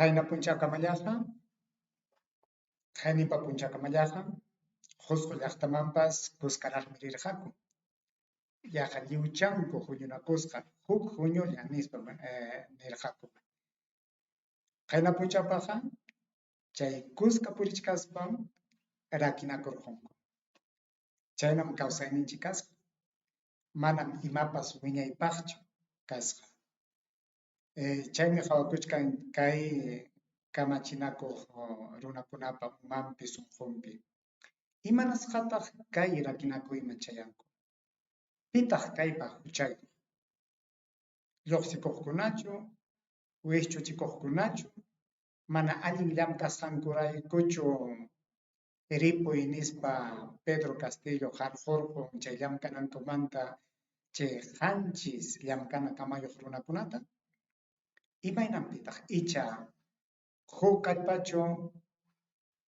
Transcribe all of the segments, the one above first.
Qayna punchawkamallaqa, qayninpa punchawkamallaqa Qusqu llaqtamanpas kuskaraqmi rirqaku. Yaqa lliwchanku huñunakusqa huk huñulla nispa nirqaku. Qayna punchawpaqqa chay kuska purichkaspam rakinakurqunku. Chaynam kawsayninchik kasqa. Manam imapas wiñaypaqchu kasqa. Chaymi qhawakuchkan kay kamachinakuq runakunapa umanpi, sunqunpi. Imanasqataq kay rakinakuyman chayanku? Pitaq kaypaq huchayuq? Lluqsikuqkunachu, wischuchikuqkunachu, mana allin llamk'asqankuraykuchu ripuy nispa Pedro Castillo qarqurqun chay llamk'anankumanta chay 7 llamk'ana kamayuq runakunata? Imaynanpitaq icha huk kallpachu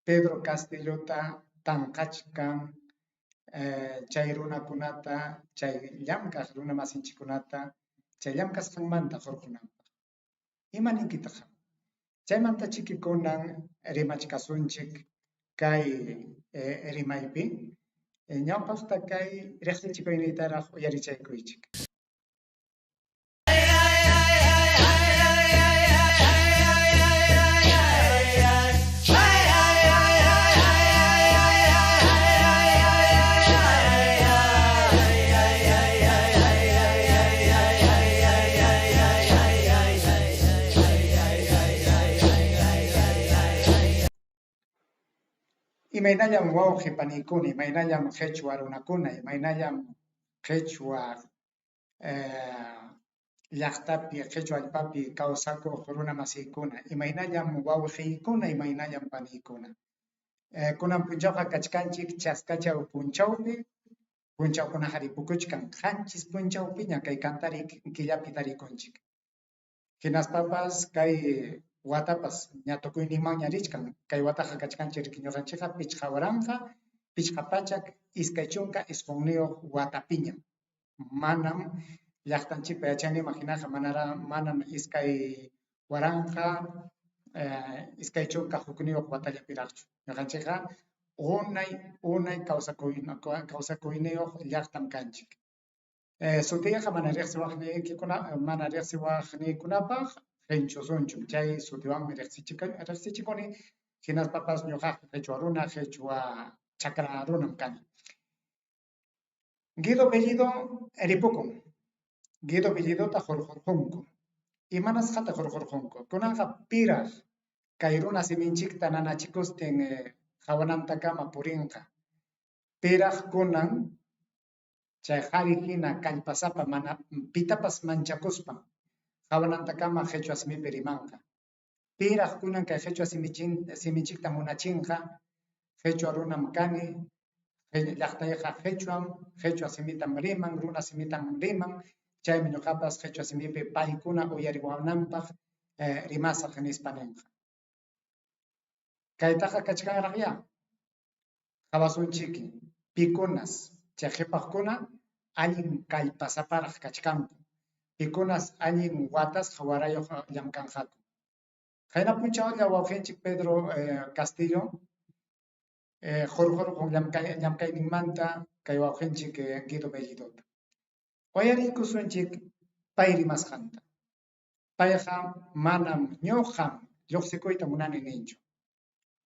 Pedro Castillota tanqachkan chay runakunata, chay llamk'aq runamasinchikkunata chay llamk'asqanmanta hurqunanpaq? Ima ninkitaq qam? Chaymanta chikikunan rimachkasunchik kay rimaypi. Ñawpaqta kay riqsichikuyniytaraq uyarichaykuychik. Imaynallam wawqi paniykuna, imaynallam qhichwa runakuna, imaynallam qhichwa llaqtapi, qhichwa allpapi kawsakuq runa masiykuna, imaynallam wawqiykuna, imaynallam paniykuna. Kunan punchawqa kachkanchik chaskachaw punchawpi, punchawkunaqa ripukuchkan 7 punchawpiña kay kantari killapi tarikunchik. Hinaspapas kay watapas ña tukuyninmanña richkan, kay wataqa kachkanchik ñuqanchikqa 5529 watapiñam. Manam llaqtanchikpa yachayninman hinaqa manam 2021 watallapiraqchu. Ñuqanchikqa unay unay kawsakuyniyuq llaqtam kanchik. Sutiyqa mana riqsiwaqniykunapaq qinchusunchum, chay sutiwanmi riqsichikuni, hinaspapas ñuqaqa qhichwa runa, qhichwa chakra runam kani. Guido Bellido ripukun. Guido Bellidota hurqurqunku. Imanasqataq hurqurqunku? Kunanqa piraq kay runa siminchikta nanachikustin hawanantakama purinqa. Piraq kunan chay qhari hina kallpasapa mana pitapas manchakuspan hawanantakama qhichwa simipi rimanqa. Piraq kunan kay qhichwa siminchikta munachinqa, qhichwa runam kani, llaqtayqa qhichwam, qhichwa simitam riman, runa simitam riman, chaymi ñuqapas qhichwa simipi paykuna uyariwananpaq rimasaq nispa ninqa. Kaytaqa kachkanraqyá, qhawasunchiki pikunas chay qhipaqkuna allin kallpasaparaq kachkanku, pikunas allin watasqa warayuq llamk'anqaku. Qayna punchawlla wawqinchik Pedro Castillo hurqurqun llamk'ayninmanta kay wawqinchik Guido Bellidota. Uyariykusunchik pay rimasqanta. Payqa manam ñuqam lluqsikuyta munani ninchu.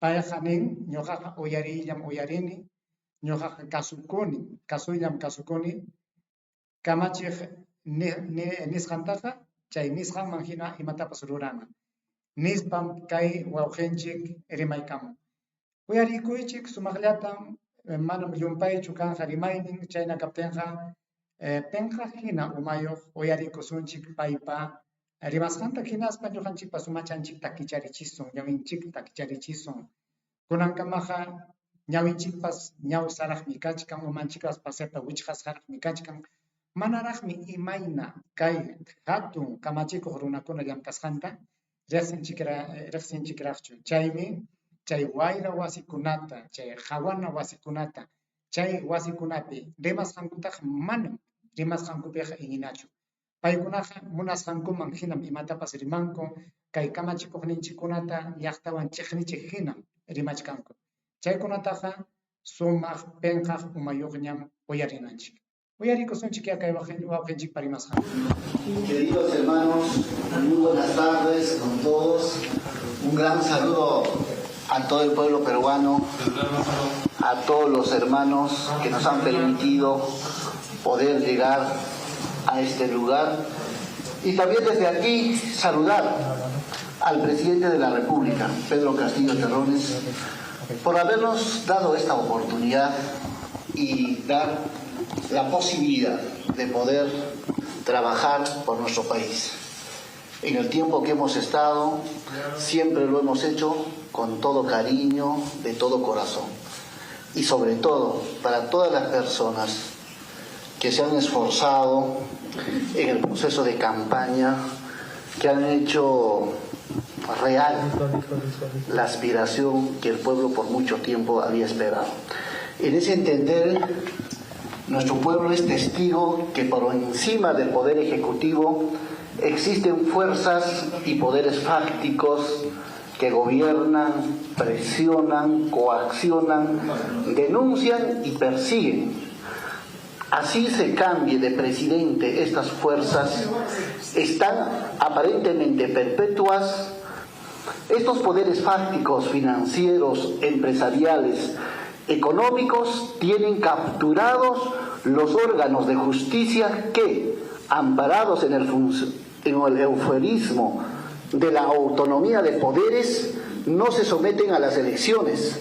Payqa nin ñuqaqa uyariyllam uyarini, ñuqaqa kasukuni, kasuyllam kasukuni, kamachiq nisqantaqa chay nisqanman hina imatapas rurana. Nispam kay wawqinchik rimaykamun. Uyarikuychik sumaqllatam, manam llumpaychu kanqa rimaynin, chayna kaptinqa pinqaq hina umayuq uyarikusunchik paypa rimasqanta hinaspa ñuqanchikpa sumachanchikta kicharichisun, ñawinchikta kicharichisun. Kunankamaqa ñawinchikpas ñawsaraqmi kachkan, umanchikpas pasaypa wichqasqaraqmi kachkan. Manaraqmi imayna kay hatun kamachikuq runakuna llamk'asqanta riqsinchikraqchu. Chaymi chay wayra wasikunata, chay hawana wasikunata, chay wasikunapi rimasqankutaqa manam rimasqankupiqa iñinachu. Paykunaqa munasqankuman hinam imatapas rimanku. Kay kamachikuqninchikkunata llaqtawan chiqnichiq hinam rimachkanku. Chaykunataqa sumaq pinqaq umayuqñam uyarinanchik. Uyarikusunchikyá kay wawqinchikpa rimasqanta. Queridos hermanos, muy buenas tardes con todos. Un gran saludo a todo el pueblo peruano, a todos los hermanos que nos han permitido poder llegar a este lugar. Y también desde aquí saludar al presidente de la República, Pedro Castillo Terrones, por habernos dado esta oportunidad y dar la posibilidad de poder trabajar por nuestro país. En el tiempo que hemos estado, siempre lo hemos hecho con todo cariño, de todo corazón. Y sobre todo, para todas las personas que se han esforzado en el proceso de campaña, que han hecho real la aspiración que el pueblo por mucho tiempo había esperado. En ese entender, nuestro pueblo es testigo que por encima del poder ejecutivo existen fuerzas y poderes fácticos que gobiernan, presionan, coaccionan, denuncian y persiguen. Así se cambie de presidente, estas fuerzas están aparentemente perpetuas. Estos poderes fácticos, financieros, empresariales, económicos, tienen capturados los órganos de justicia que, amparados en el eufemismo de la autonomía de poderes, no se someten a las elecciones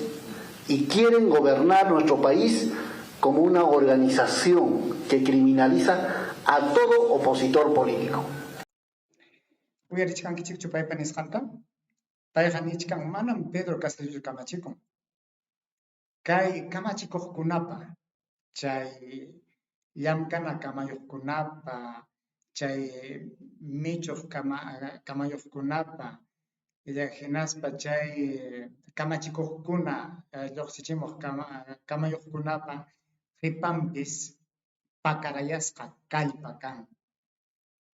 y quieren gobernar nuestro país como una organización que criminaliza a todo opositor político. Uyarichkankichikchu paypa nisqanta? Payqa nichkan manam Pedro Castillo kamachikun. Kay kamachikuqkunapa, chay llamkana kamayuqkunapa, chay michuq kamayuqkunapa, hinaspa chay kamachikuqkuna lluqsichimuq kamayuqkunapa qipanpis pakarayasqa kallpa kan.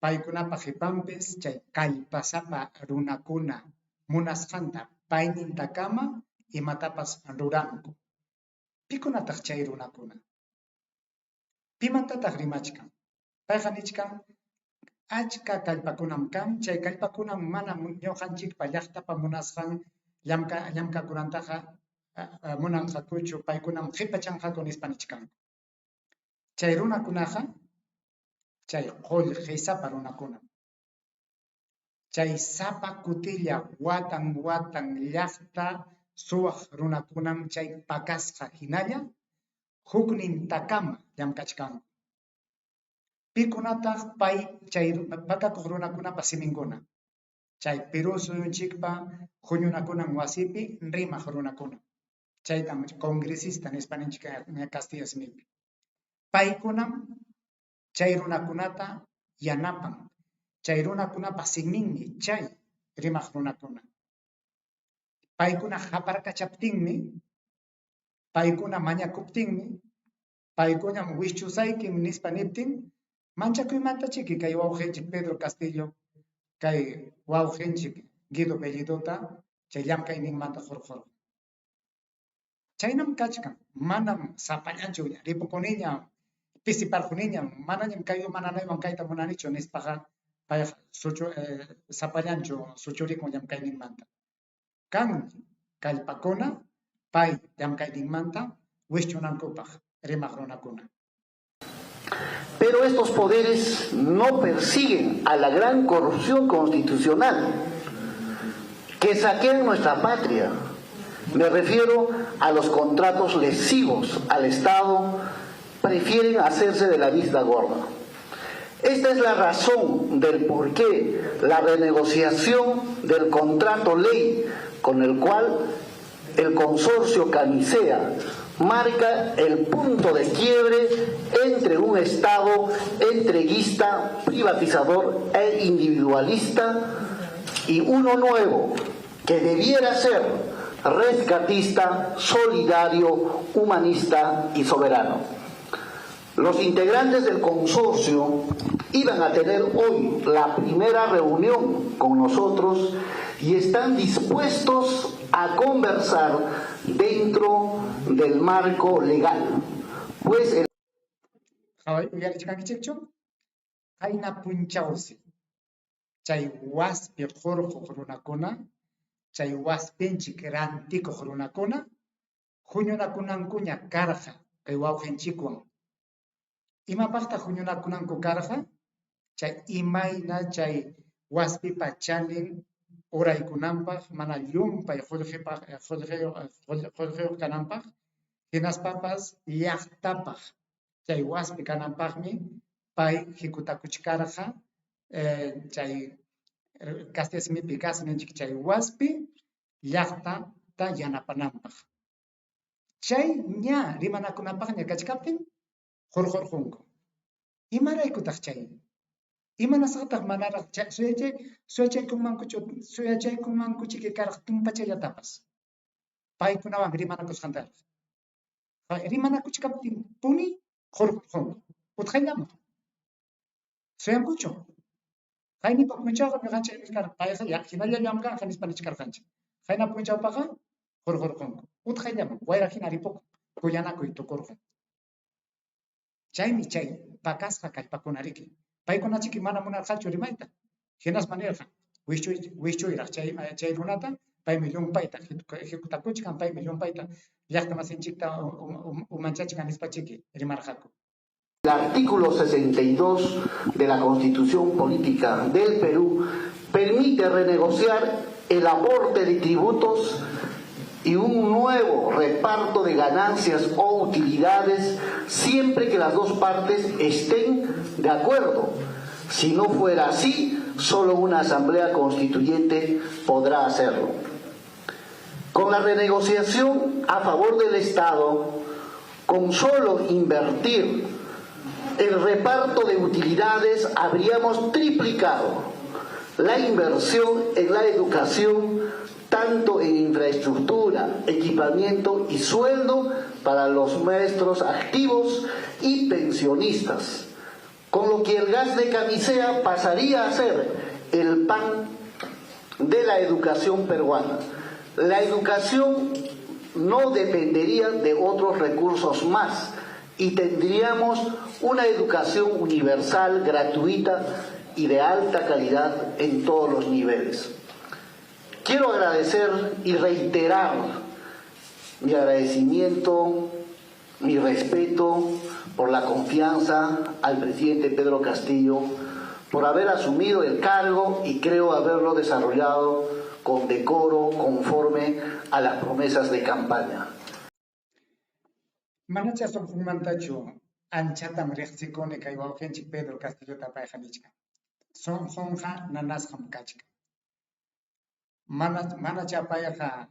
Paykunapa qipanpis chay kallpasapa runakuna munasqanta paynintakama imatapas ruranku. Pikunataq chay runakuna? Pimantataq rimachkan? Payqa nichkan achka kallpakunam kan, chay kallpakunam mana ñuqanchikpa llaqtapa munasqan llamkakunantaqa munanqakuchu, paykunam qhipachanqaku nispa nichkanku. Chay runakunaqa chay qullqisapa runakunam. Chay sapa kutilla watan watan llaqta suwaq runakunam chay pakasqa hinalla huknintakama llamkachkanku. Pikunataq pay chay pakakuq runakunapa siminkuna? Chay Perú suyunchikpa huñunakunan wasipi rimaq runakuna. Chaytam congresista nispa ninchik castilla simipi. Paykunam chay runakunata yanapan. Chay runakunapa siminmi chay rimaq runakuna. Paykuna qaparkachaptinmi, paykuna mañakuptinmi, paykunam wischusaykim nispa niptin, manchakuymantachiki kay wawqinchik Pedro Castillo, kay wawqinchik Guido Bellidota chay llamkayninmanta hurqurqun. Chaynam kachkan, manam sapallanchu ripukuniña, pisiparquniña, manañam kay mananaywan kayta munanichu nispaqa payqa sapallanchu suchurikun llamkayninmanta. Kan kallpakuna pay llamkayninmanta wischunankupaq rimaq runakuna. Pero estos poderes no persiguen a la gran corrupción constitucional que saquean nuestra patria. Me refiero a los contratos lesivos al Estado, prefieren hacerse de la vista gorda. Esta es la razón del por qué la renegociación del contrato ley con el cual el consorcio Camisea marca el punto de quiebre entre un Estado entreguista, privatizador e individualista y uno nuevo que debiera ser rescatista, solidario, humanista y soberano. Los integrantes del consorcio iban a tener hoy la primera reunión con nosotros y están dispuestos a conversar dentro del marco legal. Pues el Uyarichkankichikchu? Qayna punchawsi chay waspi hurquq runakuna, chay waspinchik rantikuq runakuna huñunakunankuña karqa kay wawqinchikwan. Imapaqtaq huñunakunanku karqa? Chay imayna chay waspipa chanin uraykunanpaq, mana llumpay qullqipaq qullqiyuq kananpaq, hinaspapas llaqtapaq chay waspi kananpaqmi pay hikutakuchkarqa chay kastilla simipi gas ninchik chay waspi llaqtata yanapananpaq. Chay ña rimanakunapaqña kachkaptin hurqurqunku. Imaraykutaq chay? Imanasqataq manaraq suyachaykunmankuchiki karqa tumpachallatapas paykunawan rimanakusqantaraq. Rimanakuchkaptinpuni hurqurqunku. Utqayllaman. Suyankuchu. Qaynipa punchawqa ñuqanchik nichkarqa payqa hinalla llamkanqa nispa nichkarqanchik. Qayna punchawpaqa hurqurqunku. Utqayllaman wayra hina ripukun, kuyanakuy tukurqun. Chaymi chay pakasqa kallpakuna riki. Paykunachiki mana munarqachu rimayta. Hinaspa nirqa wischuyraq chay runata, paymi llumpayta hikutakuchkan, paymi llumpayta llaqta masinchikta umanchachkan nispachiki rimarqaku. El artículo 62 de la Constitución Política del Perú permite renegociar el aporte de tributos y un nuevo reparto de ganancias o utilidades siempre que las dos partes estén de acuerdo. Si no fuera así, solo una asamblea constituyente podrá hacerlo. Con la renegociación a favor del Estado, con solo invertir el reparto de utilidades, habríamos triplicado la inversión en la educación, tanto en infraestructura, equipamiento y sueldo para los maestros activos y pensionistas, con lo que el gas de camisea pasaría a ser el pan de la educación peruana. La educación no dependería de otros recursos más y tendríamos una educación universal, gratuita y de alta calidad en todos los niveles. Quiero agradecer y reiterar mi agradecimiento, mi respeto por la confianza al presidente Pedro Castillo, por haber asumido el cargo y creo haberlo desarrollado con decoro, conforme a las promesas de campaña. Manacha sunqunmantachu anchatam riqsikuni kay wawqinchik Pedro Castillota payqa nichkan. Sunqunqa nanasqam kachkan. Manacha payqa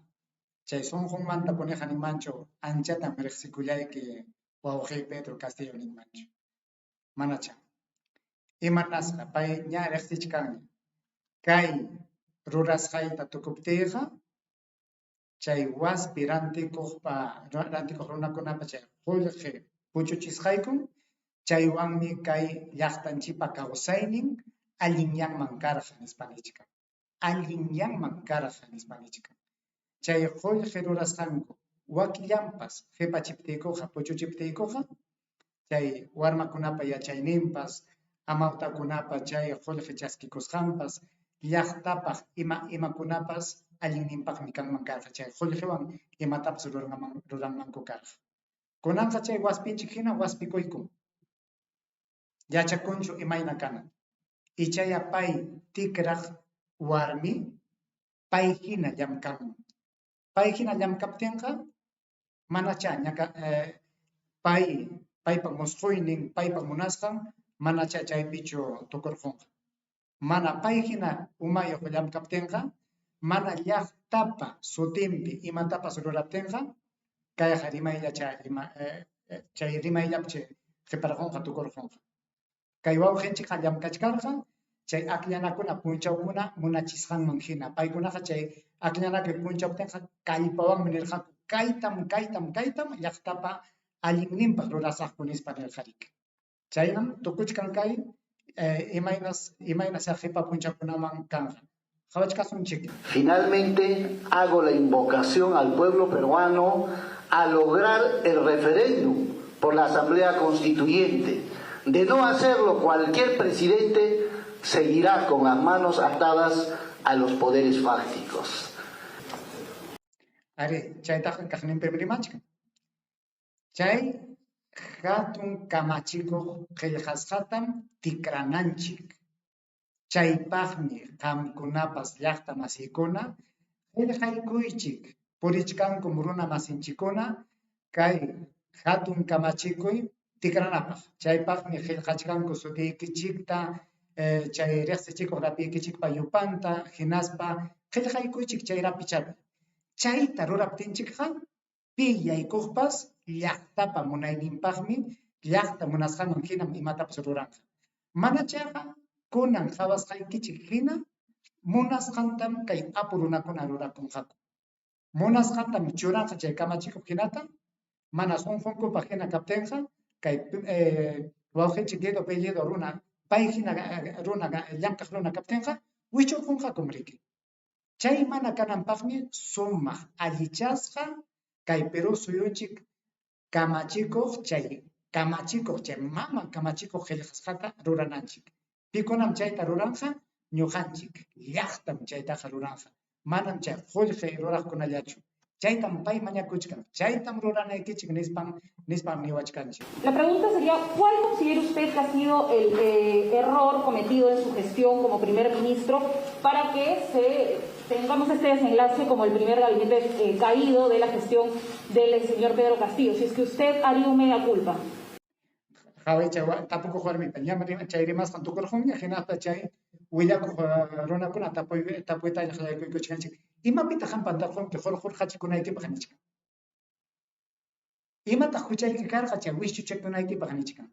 chay sunqunmanta puniqa ninmanchu anchatam riqsikullayki wawqiy Pedro Castillo ninmanchu. Manacha. Imanasqa pay ña riqsichkanña. Kay rurasqayta tukuptiyqa chay waspi rantikuq runakunapa chay qullqi puchuchisqaykum, chaywanmi kay llaqtanchikpa kawsaynin allinyanman karqa nispa nichkan. Allinyanman karqa nispa nichkan. Chay qullqi rurasqanku wakillanpas qhipachiptiykuqa puchuchiptiykuqa chay warmakunapa yachayninpas, amawtakunapa chay qullqi chaskikusqanpas, llaqtapaq imakunapas allinninpaqmi kanman karqa chay qullqiwan imatapas ruranmanku karqa. Kunanqa chay waspinchik hina waspikuykum. Yachakunchu imayna kanan. Ichaya pay tikraq warmi pay hina llamkanman. Pay hina llamkaptinqa manacha paypa musquynin, paypa munasqan manacha chaypichu tukurqunqa. Mana pay hina umayuq llamkaptinqa, mana llaqtapa sutinpi imatapas ruraptinqa, kayqa rimaylla chay rimayllapi qiparqunqa tukurqunqa. Kay wawqinchikqa llamkachkarqa chay akllanakuna punchawkuna munachisqanman hina. Paykunaqa chay akllanakuy punchawptinqa kallpawanmi nirqaku kaytam, kaytam, kaytam llaqtapa Allinninpaq rurasaqku nispa nirqariki. Chaynam tukuchkan kay imaynas imaynas qipa punchawkunaman kanqa. Qawachkasunchik. Finalmente, hago la invocación al pueblo peruano a lograr el referéndum por la Asamblea Constituyente. De no hacerlo, cualquier presidente seguirá con las manos atadas a los poderes fácticos. Arí, chaytaqa kaqninpim rimachkan. Chay hatun kamachikuq qillqasqatam tikrananchik. Chaypaqmi qamkunapas llaqta masiykuna qillqaykuychik, purichkankum runa masinchikkuna kay hatun kamachikuy tikranapaq. Chaypaqmi qillqachkanku sutiykichikta, chay riqsichikuq rapiykichikpa yupanta, hinaspa qillqaykuychik chay rapichapi. Chayta ruraptinchikqa pi yaykuqpas llaqtapa munayninpaqmi, llaqta munasqanman hinam imatapas ruranqa. Mana chayqa kunan qawasqaykichik hina munasqantam kay apu runakuna rurakunqaku. Munasqantam churanqa chay kamachikuq hinata, mana sunqunkupaq hina kaptinqa kay wawqinchik Guido Bellido runa pay hina runa llamk'aq runa kaptinqa wichurqunqakum riki. Chay mana kananpaqmi sumaq allichasqa kay Perú suyunchik kamachikuq chay kamachikuq chay mama kamachikuq qillqasqata rurananchik. Pikunam chayta ruranqa? Ñuqanchik llaqtam chaytaqa ruranqa. Manam chay qullqi ruraqkunallachu. Chaytam pay mañakuchkan. Chaytam ruranaykichik nispan nispan niwachkanchik. La pregunta sería, ¿cuál considera usted que ha sido el error cometido en su gestión como primer ministro para que se tengamos este desenlace como el primer gabinete caído de la gestión del señor Pedro Castillo? Si es que usted haría un mea culpa. Qawaycha tapukuq warmipa ñam chay rimasqan tukurqunña, hinaspa chay willakuq runakuna tapuy tapuytaña qallaykuykuchkanchik. Imapitaq qam pantarqunki hurqurqachikunaykipaq nichkan? Imataq huchayki karqa chay wischuchakunaykipaq nichkan?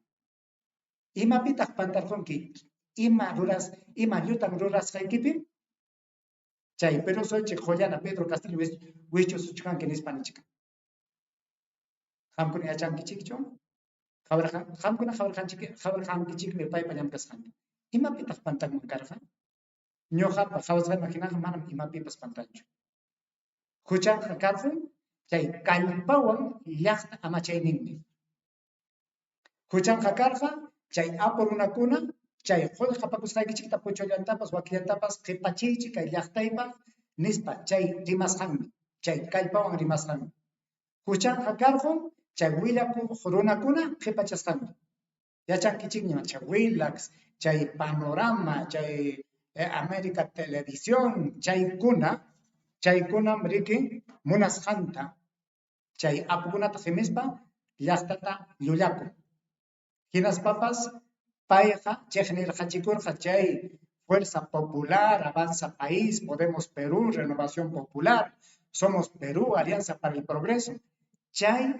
Imapitaq pantarqunki? Ima ruras ima llutan rurasqaykipi? Chay Perú suyunchik Qollana Pedro Castillo wischusuchkanki nispa nichkan. Qamkuna yachankichikchu? Qamkuna qawarqankichikmi paypa llamk'asqanta. Imapitaq pantanman karqa? Ñuqapa qawasqayman hinaqa manam imapipas pantanchu. Huchanqa karqun chay kallpawan llaqta amachayninmi. Huchanqa karqa chay apu runakuna chay qullqi apakusqaykichikta puchullantapas wakillantapas qipachiychik kay llaqtaypaq nispa chay rimasqanmi, chay kallpawan rimasqanmi. Huchanqa karqun chay willakuq runakuna qipachasqanmi. Yachankichikñam chay Willax, chay Panorama, chay América Televisión, chaykuna, chaykunam riki munasqanta chay apukunata qimispa llaqtata llullakun. Hinaspapas payqa chiqnirqachikurqa chay Fuerza Popular, Avanza País, Podemos Perú, Renovación Popular, Somos Perú, Alianza para el Progreso. Chay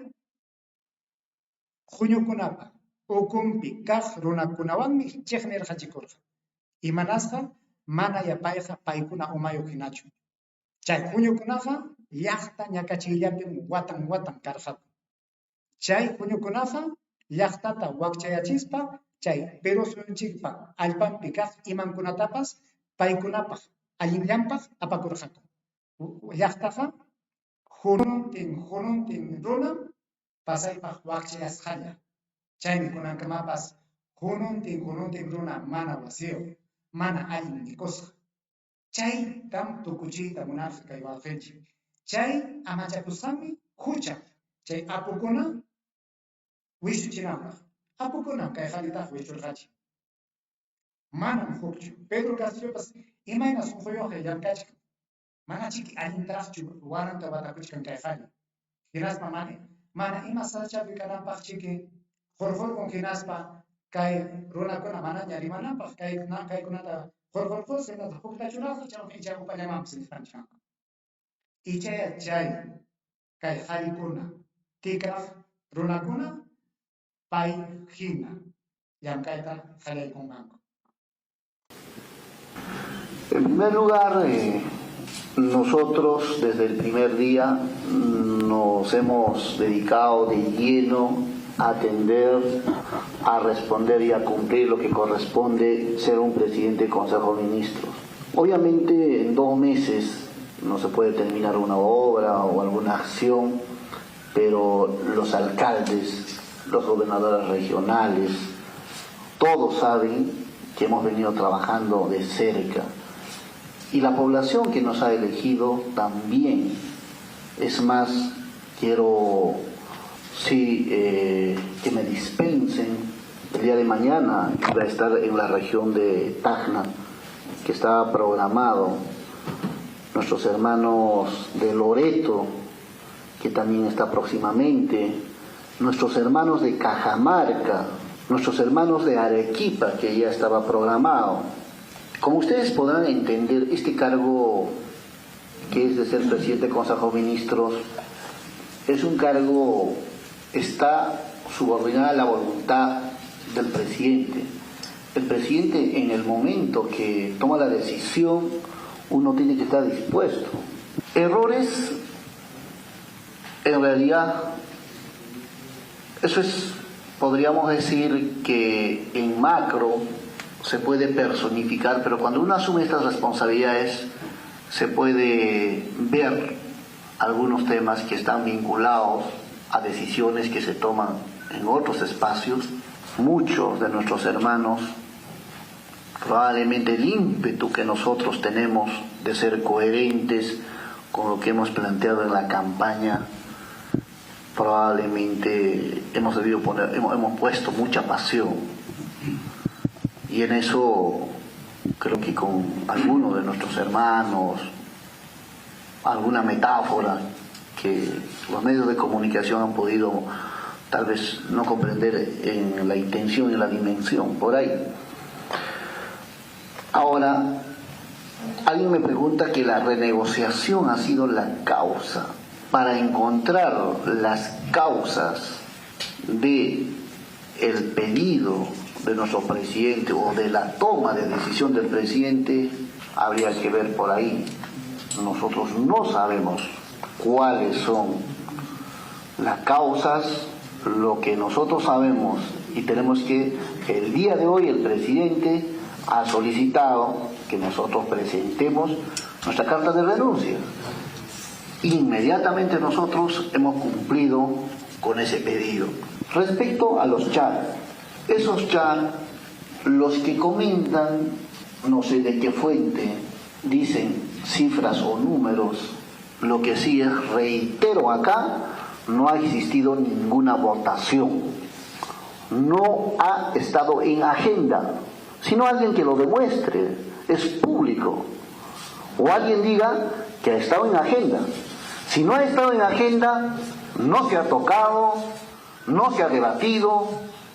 huñukunapa ukunpi kaq runakunawanmi chiqnirqachikurqa. Imanasqa manaya payqa paykuna umayuq hinachu. Chay huñukunaqa llaqta ñakachiyllapim watan watan karqaku. Chay huñukunaqa llaqtata wakchayachispa chay Perú suyunchikpa allpanpi kaq imankunatapas paykunapaq allinllanpaq apakurqaku. Llaqtaqa hununtin hununtin runam pasaypaq wakchayasqalla. Chaymi kunankamapas hununtin hununtin runa mana wasiyuq, mana allin mikusqa. Chaytam tukuchiyta munarqa kay wawqinchik. Chay amachakusqanmi hucha chay apukuna wischuchinanpaq. Apukunam kay qharitaqa wischurqachik. Manam hukchu. Pedro Castillopas imayna sunquyuqqa llamk'achkan. Manachiki allintaraqchu waranta watakuchkan kay qhari. Hinaspa mana ima sasachakuy kananpaq chiki hurqurqun hinaspa kay runakuna manaña rimananpaq kaykunata hurqurqusqa hinaspa hukta churasqa chaywan icha upallamanpas nispanchik. Ichaya chay kay qharikuna tikraq runakuna pay hina llamk'ayta qallaykunqanku. En primer lugar, Nosotros desde el primer día nos hemos dedicado de lleno a atender, a responder y a cumplir lo que corresponde ser un presidente del Consejo de Ministros. Obviamente en 2 meses no se puede terminar una obra o alguna acción, pero los alcaldes, los gobernadores regionales, todos saben que hemos venido trabajando de cerca. Y la población que nos ha elegido también. Es más, quiero sí, que me dispensen. El día de mañana iba a estar en la región de Tacna, que estaba programado. Nuestros hermanos de Loreto, que también está próximamente. Nuestros hermanos de Cajamarca, nuestros hermanos de Arequipa, que ya estaba programado. Como ustedes podrán entender, este cargo que es de ser presidente del Consejo de Ministros es un cargo, está subordinado a la voluntad del presidente. El presidente, en el momento que toma la decisión, uno tiene que estar dispuesto. Errores, en realidad, eso es, podríamos decir que en macro se puede personificar, pero cuando uno asume estas responsabilidades se puede ver algunos temas que están vinculados a decisiones que se toman en otros espacios. Muchos de nuestros hermanos, probablemente el ímpetu que nosotros tenemos de ser coherentes con lo que hemos planteado en la campaña, probablemente hemos debido poner, hemos, hemos puesto mucha pasión. Y en eso creo que con algunos de nuestros hermanos, alguna metáfora que los medios de comunicación han podido tal vez no comprender en la intención y la dimensión, por ahí. Ahora, alguien me pregunta que la renegociación ha sido la causa. Para encontrar las causas de el pedido de nuestro presidente o de la toma de decisión del presidente, habría que ver por ahí. Nosotros no sabemos cuáles son las causas. Lo que nosotros sabemos y tenemos que, el día de hoy el presidente ha solicitado que nosotros presentemos nuestra carta de renuncia. Inmediatamente nosotros hemos cumplido con ese pedido. Respecto a los chats, esos chats, los que comentan, no sé de qué fuente, dicen cifras o números. Lo que sí es, reitero acá, no ha existido ninguna votación. No ha estado en agenda, sino alguien que lo demuestre, es público. O alguien diga que ha estado en agenda. Si no ha estado en agenda, no se ha tocado, no se ha debatido,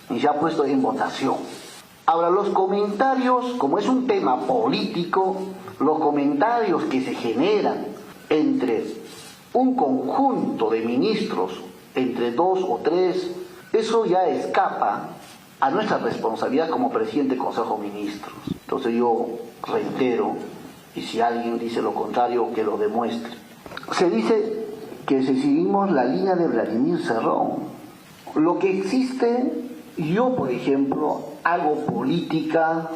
ni se ha puesto en votación. Ahora, los comentarios, como es un tema político, los comentarios que se generan entre un conjunto de ministros, entre 2 o 3, eso ya escapa a nuestra responsabilidad como presidente del Consejo de Ministros. Entonces yo reitero, y si alguien dice lo contrario, que lo demuestre. Se dice que si seguimos la línea de Vladimir Cerrón, lo que existe, yo por ejemplo hago política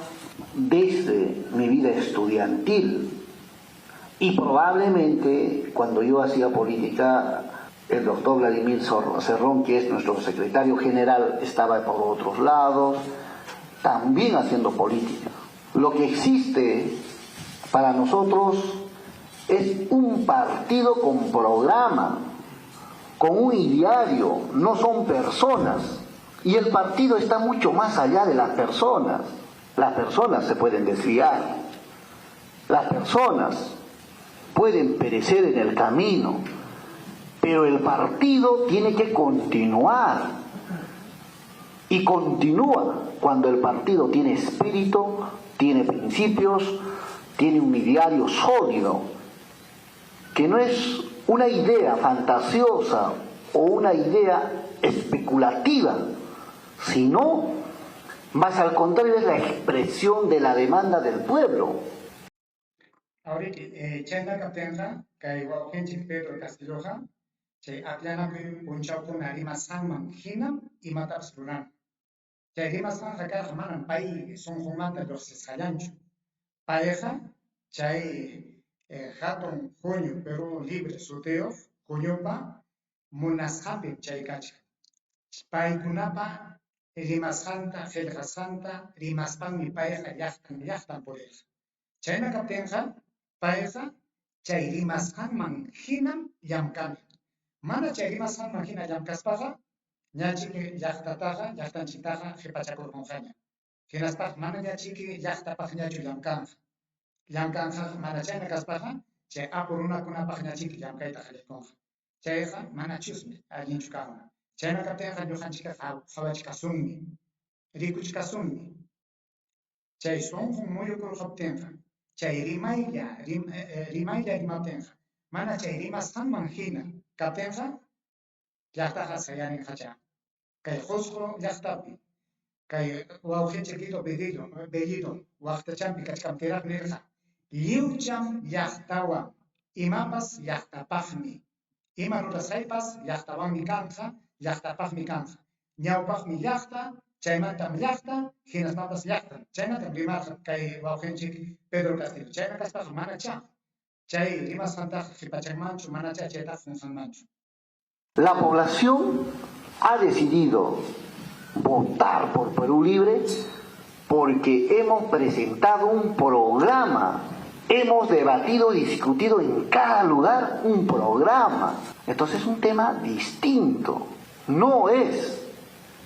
desde mi vida estudiantil, y probablemente cuando yo hacía política, el doctor Vladimir Cerrón, que es nuestro secretario general, estaba por otros lados, también haciendo política. Lo que existe para nosotros es un partido con programa, con un ideario, no son personas. Y el partido está mucho más allá de las personas. Las personas se pueden desviar, las personas pueden perecer en el camino, pero el partido tiene que continuar. Y continúa cuando el partido tiene espíritu, tiene principios, tiene un ideario sólido, que no es una idea fantasiosa o una idea especulativa, sino, más al contrario, es la expresión de la demanda del pueblo. Awriki, chayna kaptinqa kay wawqinchik Pedro Castilloqa chay akllanakuy punchawkuna rimasqanman hinam imatapas rurana. Chay rimasqanqa karqa manam pay sunqunmanta lluqsisqallanchu. Payqa chay hatun huñu Perú Libre sutiyuq huñupa munasqanpim chay kachkan. Paykunapa rimasqanta, qillqasqanta rimaspanmi payqa llaqtan llaqtan purirqa. Chayna kaptinqa payqa chay rimasqanman hinam llamkana. Mana chay rimasqanman hina llamkaspaqa ñachiki llaqtataqa, llaqtanchiktaqa qipachakurqunqaña. Hinaspaqa mana ñachiki llaqtapaqñachu llamkanqa. Llamkanqa mana chayna kaspaqa chay apu runakunapaqñachiki llamkayta qallaykunqa. Chayqa manachusmi allinchu kanman. Chayna kaptinqa ñuqanchikqa qhawachkasunmi, rikuchkasunmi. Chay sunqun muyukurqaptinqa, chay rimaylla rimaylla rimaptinqa, mana chay rimasqanman hina kaptinqa llaqtaqa sayarinqachá. Kay Qusqu llaqtapi kay wawqinchik Guido Bellido waqtachanpi kachkaptinraq nirqa, lliwcham llaqtawan imapas llaqtapaqmi, ima rurasqaypas llaqtawanmi kanqa, llaqtapaqmi kanqa. Ñawpaqmi llaqta, chaymantam llaqta, hinaspapas llaqtam. Chaynatam rimarqa kay wawqinchik Pedro Castillo. Chayna kaspaqa manachá chay rimasqantaqa qipachanmanchu, manachá chaytaqa qunqanmanchu. La población ha decidido votar por Perú Libre porque hemos presentado un programa, hemos debatido y discutido en cada lugar un programa. Entonces es un tema distinto. No es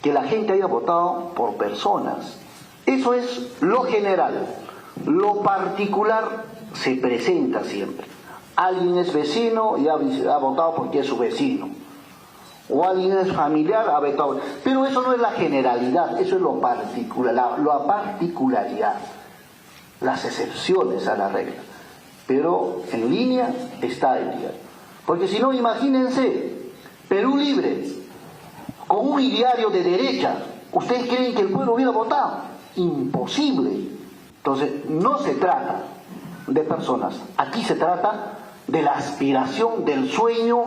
que la gente haya votado por personas. Eso es lo general. Lo particular se presenta siempre. Alguien es vecino y ha votado porque es su vecino. O alguien es familiar, ha votado. Pero eso no es la generalidad, eso es lo particular, la particularidad, las excepciones a la regla. Pero en línea está el diario. Porque si no, imagínense, Perú Libre, con un ideario de derecha, ¿ustedes creen que el pueblo hubiera votado? Imposible. Entonces, no se trata de personas, aquí se trata de la aspiración, del sueño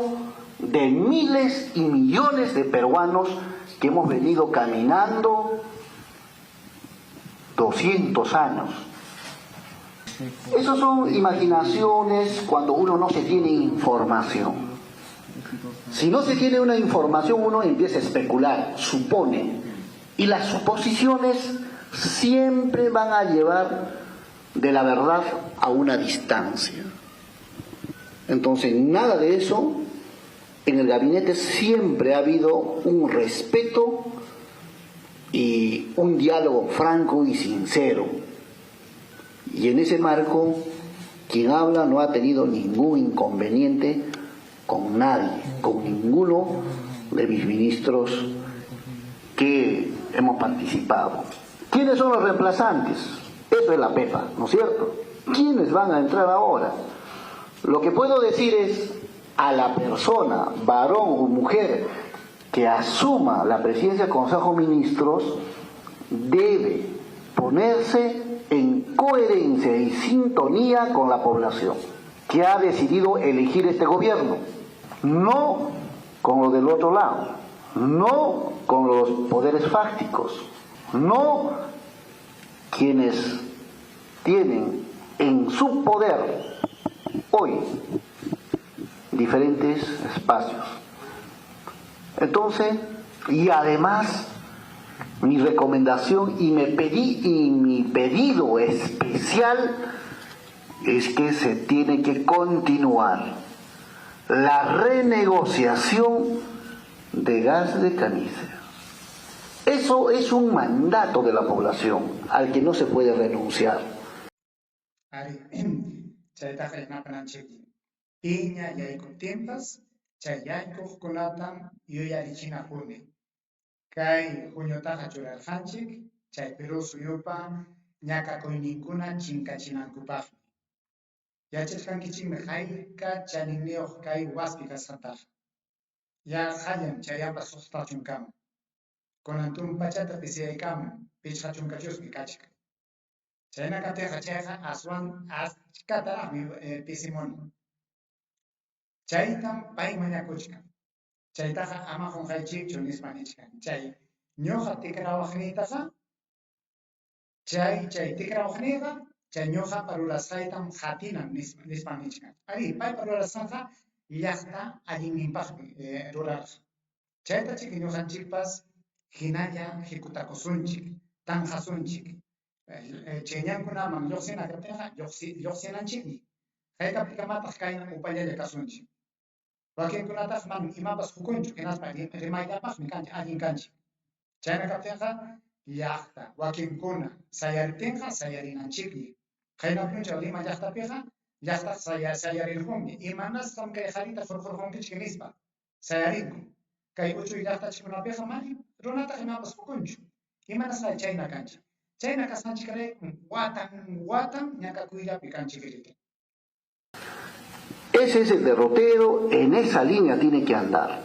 de miles y millones de peruanos que hemos venido caminando 200 años. Esas son imaginaciones cuando uno no se tiene información. Si no se tiene una información, uno empieza a especular, supone. Y las suposiciones siempre van a llevar de la verdad a una distancia. Entonces, nada de eso. En el gabinete siempre ha habido un respeto y un diálogo franco y sincero. Y en ese marco, quien habla no ha tenido ningún inconveniente con nadie, con ninguno de mis ministros que hemos participado. ¿Quiénes son los reemplazantes? Eso es la pepa, ¿no es cierto? ¿Quiénes van a entrar ahora? Lo que puedo decir es a la persona, varón o mujer, que asuma la presidencia del Consejo de Ministros, debe ponerse en coherencia y sintonía con la población que ha decidido elegir este gobierno, no con lo del otro lado, no con los poderes fácticos, no quienes tienen en su poder hoy diferentes espacios. Entonces, y además, mi recomendación y mi pedido especial es que se tiene que continuar la renegociación de gas de caniza. Eso es un mandato de la población al que no se puede renunciar. Ari, chaytaqa yanapananchikmi. Piña yaykuptinpas chay yaykuqkunatam yuyarichinapuni. Kay huñutaqa churarqanchik chay Perú suyupa ñakakuyninkuna chinkachinankupaqmi. Yachachkankichikmi hayka chaninniyuq kay waspi kasqantaqa. Yaqallam chayanpas 60 Kunan tumpachata pisiyaykamun 50 kachkan. Chayna kaptinqa chayqa aswan achkataraqmi pisimunan. Chaytam pay mañakuchkan. Chaytaqa ama qunqaychikchu nispa nichkan. Chay ñuqa tikrawaqniytaqa chay tikrawaqniyqa chay ñuqapa rurasqaytam qatinan nispa nichkan. Arí, paypa rurasqanqa llaqta allinninpaqmi rurarqa. Chayta chiki ñuqanchikpas hinalla hikutakusunchik, tanqasunchik. Chay ñankunaman lluqsina kaptinqa lluqsinanchikmi. Haykapikamataq kayna upallalla kasunchik. Wakinkunataq manam imapas qukunchu hinaspa rimayllapaqmi kanchik, allin kanchik. Chayna kaptinqa llaqta wakinkuna sayariptinqa sayarinanchikmi. Qayna punchaw Lima llaqtapiqa llaqtaqa sayarirqunmi. Imanasqam kay qarita hurqurqunkichik nispa sayarinku. Kay uchuy llaqtachikunapiqa manam runataq imapas qukunchu. Imanasqa chayna kanchik. Chayna kasqanchikraykum watan watan ñakakuyllapi kanchik riki. Ese es el derrotero, en esa línea tiene que andar.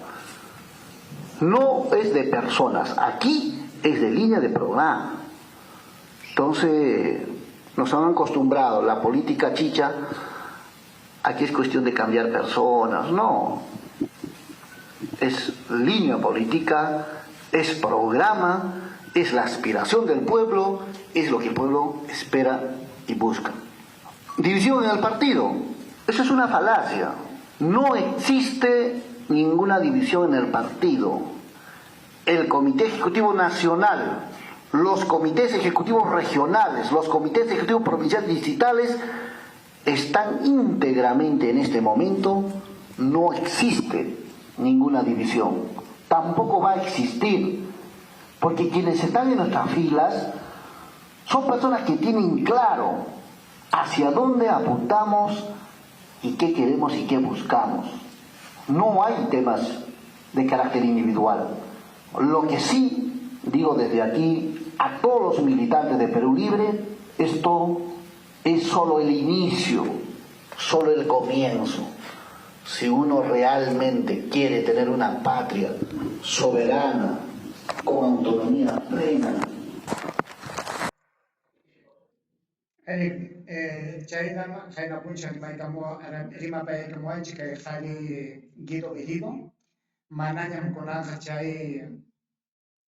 No es de personas, aquí es de línea de programa. Entonces, nos han acostumbrado, la política chicha, aquí es cuestión de cambiar personas, no. Es línea política, es programa, es la aspiración del pueblo, es lo que el pueblo espera y busca. División en el partido, eso es una falacia. No existe ninguna división en el partido. El Comité Ejecutivo Nacional, los comités ejecutivos regionales, los comités ejecutivos provinciales distritales están íntegramente en este momento. No existe ninguna división. Tampoco va a existir, porque quienes están en nuestras filas son personas que tienen claro hacia dónde apuntamos y qué queremos y qué buscamos. No hay temas de carácter individual. Lo que sí digo desde aquí a todos los militantes de Perú Libre, esto es solo el inicio, solo el comienzo. Si uno realmente quiere tener una patria soberana, con autonomía plena. Chaynam qayna punchaw rimapaykamuwanchik kay qhari Guido Bellido, manañam kunanqa chay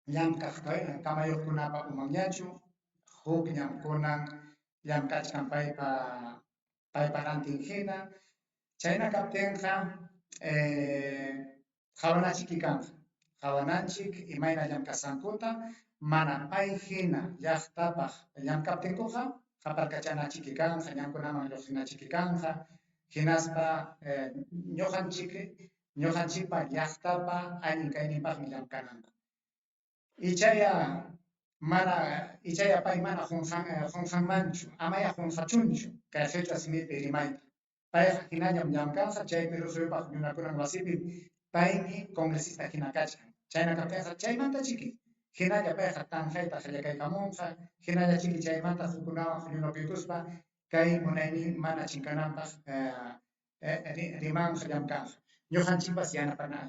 llamk'aq kamayuqkunapa umanñachu, hukñam kunan llamk'achkan paypa rantin hina. Chayna kaptinqa qhawananchik kanqa, qhawananchik imayna llamk'asqankuta, mana pay hina llaqtapaq llamk'aptinkuqa qaparkachanachik kanqa, ñankunaman lluqsinachik kanqa, hinaspa ñuqanchikpa llaqtapa allin kayninpaqmi llamk'ananku. Ichaya pay mana qunqanmanchu, amaya qunqachunchu kay qhichwa simipi rimayta. Payqa hinallam llamk'anqa chay Perú suyupaq huñunakunan wasipi paymi congresista hina kachkan. Chayna kaptinqa chaymanta chiki hinalla payqa tanqayta qillakaykamunqa, hinalla chiki chaymanta hukkunawan huñunakuykuspa kay munaynin mana chinkananpaq rimanqa llamk'anqa. Ñuqanchikpas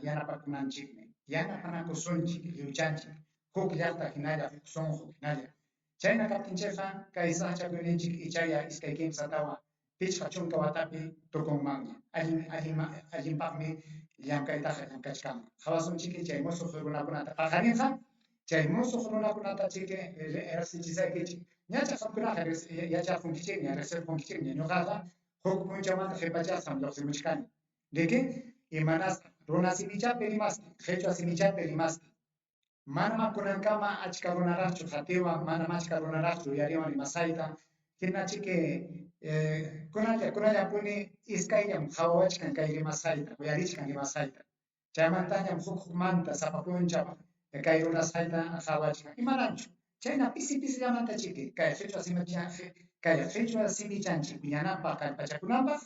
yanapakunanchikmi, yanapanakusunchik, lliwchanchik, huk llaqta hinalla, huk sunqu hinalla. Chayna kaptinchikqa kay sasachakuyninchik ichaya 2, 3, 4, 50 watapi tukunmanña. Allinpaqmi llamk'aytaqa llamk'achkanku. Qhawasunchiki chay musuq runakunata paqarinqa, chay musuq runakunata chiki riqsichisaykichik. Ñacha qamkunaqa yacharqunkichikña, riqsirqunkichikña. Ñuqaqa huk punchawmanta qhipachasqam lluqsimuchkani. Riki, imanasqa runa simichapi rimasqa, qhichwa simichapi rimasqa. Manam kunankama achka runaraqchu qatiwan, manam achka runaraqchu uyariwan rimasqayta. Hina chiki kunallapuni iskayllam qhawawachkan kay rimasqayta, uyarichkan rimasqayta. Chaymantañam huk hukmanta sapa punchaw kay rurasqayta qhawachkan. Imaranchu? Chayna pisi pisillamanta chiki kay qhichwa simichanchik wiñananpaq kallpachakunanpaq,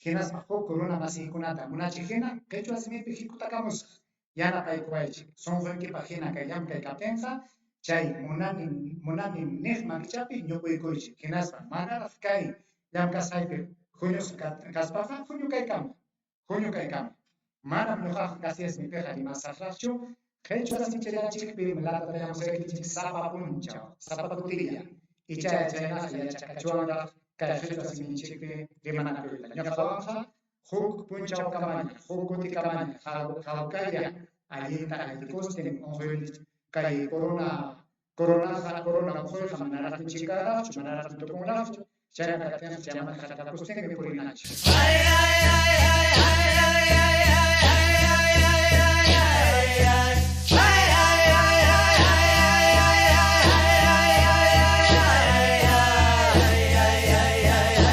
hinaspa huk runa masiykunata munachik hina qhichwa simipi hikutakamusaq. Yanapaykuwaychik. Sunquykipaq hina kay llamk'ay kaptinqa chay munani niq makichapi ñupuykuychik. Hinaspa manaraq kay llamk'asqaypi huñusqa kaspaqa huñukaykama. Manam ñuqaqa kastilla simipiqa rimasaqraqchu. Qhichwa simichallanchikpi latatallamusaykichik sapa punchaw, sapa kutilla. Ichaya chaynaqa yachakachwanraq kay qhichwa siminchikpi rimanakuyta. Ñuqawanqa huk punchawkamaña, huk kutikamaña hawkalla allinta aytikustin unquyninchik kay corona coronaqa corona unquyqa manaraqmi chinkaraqchu, manaraqmi tukunraqchu, chayna kaptinqa chaymanta harkakustinmi purinanchik. Ay, ay, ay, ay, ay, ay, ay.